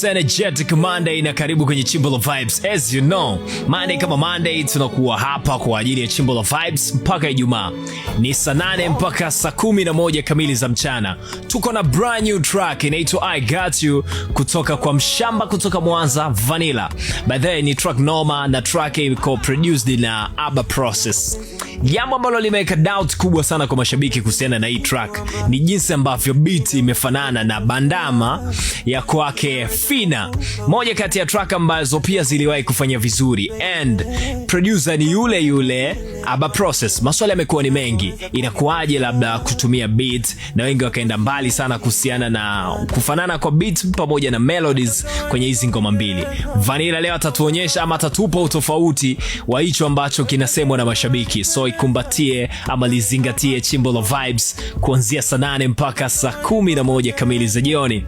Energetic Monday na karibu kwenye Chimbo la Vibes. As you know, Monday kama Monday tunakuwa hapa kwa ajili ya Chimbo la Vibes mpaka Ijumaa. Ni saa 8 mpaka saa 11 kamili za mchana. Tuko na brand new track inaitwa "I Got You" kutoka kwa Mshamba kutoka Mwanza, Vanilla. By the way, ni track noma na track iko produced na Abba Process. Jambo ambalo limeweka doubt kubwa sana kwa mashabiki kuhusiana na hii track ni jinsi ambavyo beat imefanana na "Bandama" ya kwake Phina, moja kati ya track ambazo pia ziliwahi kufanya vizuri and producer ni yule yule Abba Process. Maswali yamekuwa ni mengi, inakuwaje labda kutumia beat, na wengi wakaenda mbali sana kuhusiana na kufanana kwa beat pamoja na melodies kwenye hizi ngoma mbili. Vanilla leo atatuonyesha ama atatupa utofauti wa hicho ambacho kinasemwa na mashabiki, so ikumbatie ama lizingatie Chimbo la Vibes kuanzia saa 8 mpaka saa 11 kamili za jioni.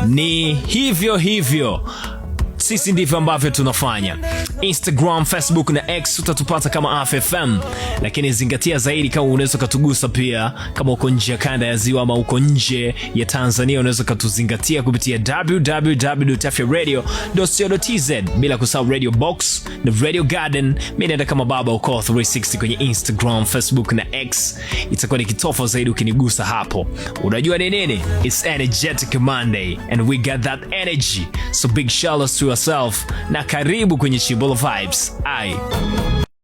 Ni hivyo hivyo, sisi ndivyo ambavyo tunafanya. Instagram, Facebook na X utatupata kama AFM, lakini zingatia zaidi kama unaweza ukatugusa pia, kama uko nje ya kanda ya ziwa ama uko nje ya Tanzania, unaweza ukatuzingatia kupitia www.afyaradio.co.tz, bila kusahau Radio Box na Radio Garden. Mi naenda kama Baba Ukoo 360 kwenye Instagram, Facebook na X. Itakuwa ni kitofa zaidi ukinigusa hapo. Unajua ni nini? It's Energetic Monday and we got that energy, so big shout out to yourself na karibu kwenye Chimbo Vibes. I